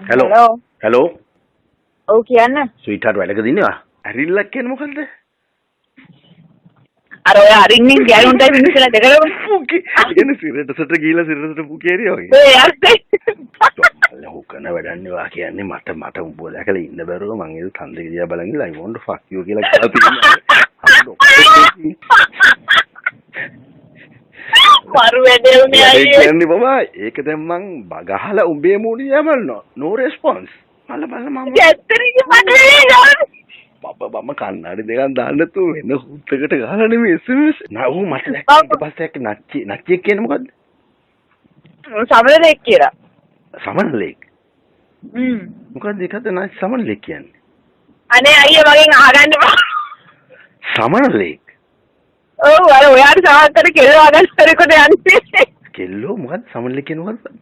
Hello. Hello. Hello. ඔව්, කියන්න. Sweet heart, වැඩකද ඉන්නවා? ඇරිල්ලක් කියන්නේ මොකද්ද? අර ඔය අරින්නින් ගෑනුන්ටයි මිනිස්සුලා දෙකටම. පුකි කියන්නේ සිරටසට ගිහිල්ලා සිරටසට පුකි ඇරියා වගේ. ඒ අර්ථේ. මල්ල හුකන වැඩක් නේ වා කියන්නේ. මට මට උඹ දැකලා ඉන්න බැරුව මං ඒ තන්දේ දිහා බලන් ඉඳලා "I want to fuck you" කියලා කියලා තියෙනවා. මරු වැඩේ උනේ වැඩේ අයියේ. කියන්නේ බබා, ඒක දැන් මං ගහලා උඹේ මූණ දිහා බලනවා. No response. මල්ල බලලා මම ඇත්තටම මට නෙවෙයි. බබා, මම කන්නාඩි දෙකක් දාන්න තු වෙන හුත්තකට ගහලා නෙමෙයි SMS. නා ඌ මට දැක්ක ඊට පස්සේ දැක්ක නච්චි. නච්චියෙක් කියන්නේ මොකද්ද? සමනලෙක් කියලා. සමනලෙක්? හ්ම්. මොකද්ද ඒකද නච්චි සමනලෙක් කියන්නේ? අනේ අයියේ, මගෙන් අහගන්න බා. සමනලෙක්? ඔව්, අර ඔයාට සමහර කෙල්ලෝ අහගන්න කරේකොට යන්නේ. කෙල්ලෝ මොකද්ද? සමනලෙක් කියන්නේ මොකද්ද?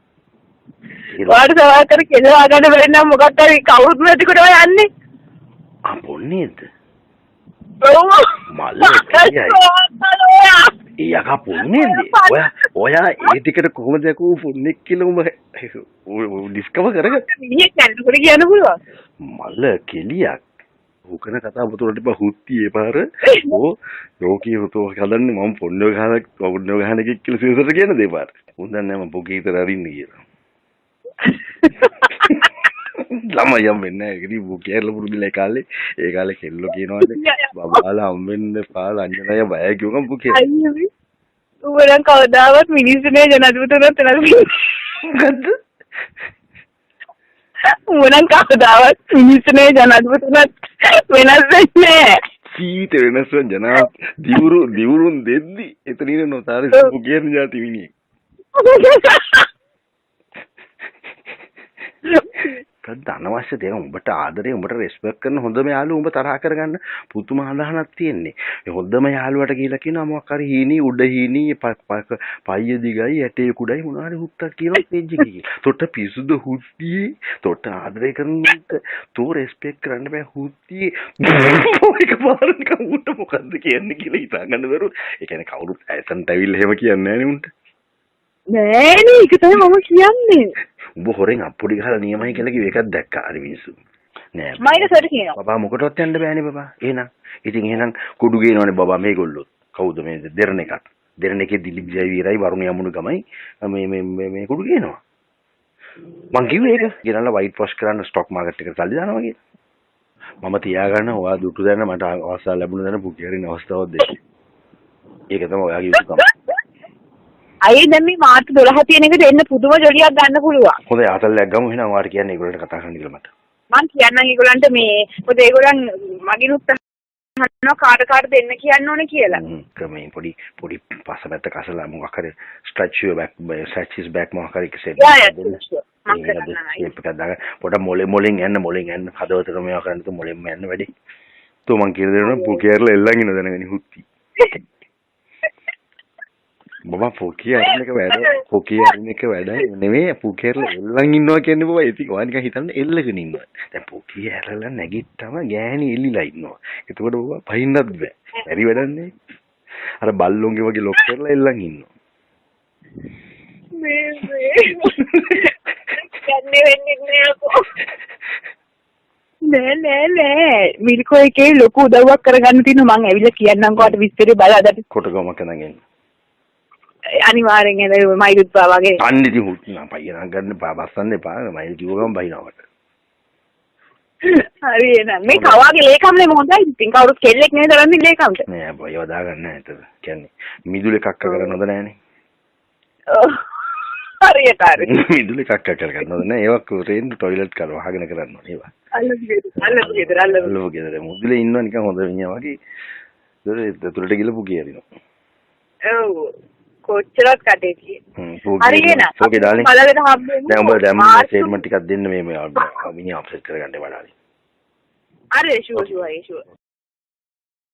ඔයාට සමහර කෙල්ලෝ අහගන්න බැරි නම් මොකක්ද හරි කවුරුත් නැතිකොට ඔය යන්නේ. ආ, පොන්නේද? ඔව්. මල්ලේ කියයි. ඒ යකා පොන්නේද? ඔයා ඔයා ඒ ටිකට කොහොමද යකෝ පොන්නෙක් කියලා උඹ ඩිස්කවර් කරගත්තේ? මිනිහෙක් යනකොට කියන්න පුළුවන්. මල්ල කෙලියක්. හුකන කතා පුතුරට බා හුත්ති ඒ පාර. ඕ ලෝකී හුතෝ හදන්නේ මම පොන්නෝ ගහන පොන්නෝ ගහන එකෙක් කියලා සිරසට කියන දේ පාර. උන් දන්නේ නැහැ මම පොකේ විතර අරින්නේ කියලා. ළමයි හම්බෙන්නේ නැහැ. ඒක ඉතින් පොකේ ඇරලා පුරුදුලා ඒ කාලේ. ඒ කාලේ කෙල්ලෝ කියනවානේ බබාලා හම්බෙන්න එපා, ලංජනය බයයි කිව්වම පොකේ. අයියෝ. උඹ නම් කවදාවත් මිනිස්සු නේ ජනාධිපති වුණත් වෙනස් වෙන්නේ. මොකද්ද? උඹ නම් කවදාවත් මිනිස්සු නේ ජනාධිපති වුණත් වෙනස් වෙන්නේ නෑ. ජීවිත වෙනස් වෙන ජනා දිවුරු දිවුරුන් දෙද්දි එතන ඉන්න නොතාරි පොකේ යන ජාති මිනිහෙක්. මොකද්ද අනවශ්‍ය දේ? උඹට ආදරේ, උඹට රෙස්පෙක්ට් කරන හොඳම යාළුවා උඹ තරහ කරගන්න පුදුම අදහනක් තියෙන්නේ. ඒ හොඳම යාළුවට කියලා කියනවා මොකක් හරි හීනි උඩ හීනි පయ్య දිගයි ඇටේ කුඩයි මොනවා හරි හුත්තක් කියනවා පේජ් එකේ කියලා. තොට පිසුද හුත්තියේ? තොට ආදරේ කරන උන්ට තෝ රෙස්පෙක්ට් කරන්න බෑ හුත්තියේ. එක පාර නිකන් උන්ට මොකද්ද කියන්නේ කියලා හිතා ගන්න බැරුව. ඒ කියන්නේ කවුරුත් ඇසන්ට ඇවිල්ලා එහෙම කියන්නේ නෑනේ උන්ට. නෑනේ, ඒක තමයි මම කියන්නේ. උඹ හොරෙන් අප්පුඩි ගහලා නියමයි කියලා කිව්ව එකක් දැක්කා හරි මිනිස්සු. නෑ. මම ඒක සර් කියනවා. බබා, මොකටවත් යන්න බෑනේ බබා. එහෙනම් ඉතින් එහෙනම් කුඩු ගේනවනේ බබා මේගොල්ලෝ. කවුද මේ දෙරණ එකක්. දෙරණ එකේ දිලීප් ජයවීරයි වරුණ යමුණු ගමයි මේ මේ මේ මේ කුඩු ගේනවා. මං කිව්වේ ඒක. ගෙනල්ලා වයිට් වොෂ් කරන්න ස්ටොක් මාකට් එකට සල්ලි දානවා කියලා. මම තියාගන්න ඔයා දුටු දැන මට අවස්ථාව ලැබුණ දැන පුකේ හරින අවස්ථාවක් දෙන්න. ඒක තමයි ඔයාගේ යුතුකම. අයියේ, දැන් මේ මාර්තු 12 තියෙන එකට එන්න පුදුම ජොලියක් ගන්න පුළුවන්. හොඳයි, ආතල්ලයක් ගමු එහෙනම්. ඔයාට කියන්නේ ඒගොල්ලන්ට කතා කරන්න කියලා මට. මං කියන්නම් ඒගොල්ලන්ට. මේ මොකද ඒගොල්ලන් මගිනුත් අහනවා කාට කාට දෙන්න කියන්න ඕනේ කියලා. ක්‍රමයෙන් පොඩි පොඩි පසපැත්ත කසලා මොකක් හරි stretch your back, stretch his back මොකක් හරි සෙට් යා යා දෙන්න. Sure. මං කරන්නම් අයියේ. ෂේප් එකක් දාගන්න. පොඩ මොලේ මොලෙන් යන්න, මොලෙන් යන්න. හදවතට මේවා කරන්න තු මොලෙන්ම යන්න වැඩි. තෝ මං කියලා දෙනවා පොකේ ඇරලා එල්ලන් ඉන්න දැනගනි හුත්ති. බබා, පොකේ අරින එක වැඩ, පොකේ අරින එක වැඩ නෙමෙයි. පොකේ ඇරලා එල්ලන් ඉන්නවා කියන්නේ බබා, ඉතින් ඔයා නිකන් හිතන්න එල්ලගෙන ඉන්නවා. දැන් පොකේ ඇරලා නැගිට්ටම ගෑණි එල්ලිලා ඉන්නවා. එතකොට බබා පහින්නත් බෑ. බැරි වැඩක් නේ. අර බල්ලොන්ගේ වගේ ලොක් කරලා එල්ලන් ඉන්නවා. මේ මේ කියන්නේ වෙන්නේ නෑ අපෝ. නෑ නෑ නෑ, මිල්කෝ එකේ ලොකු උදව්වක් කරගන්න තියෙනවා. මං ඇවිල්ලා කියන්නම්කෝ අට විස්තරේ බලලා අදට. කොටගමක නගින්න. අනිවාර්යෙන් එන මයිලුත් බා වගේ. අන්න ඉතින් හුත් නා පයිය නම් ගන්න එපා, බස්සන්න එපා. මයිල් කිව්ව ගමන් බහිනවා මට. හරි එහෙනම්. මේ කවාගේ ලේකම් නේ හොඳයි. ඉතින් කවුරුත් කෙල්ලෙක් නෙවෙයි දරන්නේ ලේකම්ට. නෑ බෝ, ඒව දාගන්න නෑ එතන. කියන්නේ මිදුලේ කක්ක කරන්න හොඳ නෑනේ. ඔව්. හරියට හරි. මිදුලේ කක්ක කරගන්න හොඳ නෑ. ඒවා රේන් ටොයිලට් කර වහගෙන කරන්න ඕනේ ඒවා. අල්ලපු ගෙදර, අල්ලපු ගෙදර, අල්ලපු. අල්ලපු ගෙදර. මුදුලේ ඉන්නවා නිකන් හොඳ මිනිහා වගේ. ඒතර ඇතුළට ගිහලා පුකේ අරිනවා. ඔව්, කොච්චරක් කටේ තියෙන්නේ. පොකේ හරි එහෙනම්. ඕකේ ඩාර්ලින්. බලගෙන හම්බෙමු. දැන් උඹ දැන් මාර්තු ස්ටේට්මන්ට් ටිකක් දෙන්න. මේ මේ මිනිහා අප්සෙට් කරගන්න එපා ඩාර්ලින්. හරි, ෂුවර් ෂුවර් ෂුවර්.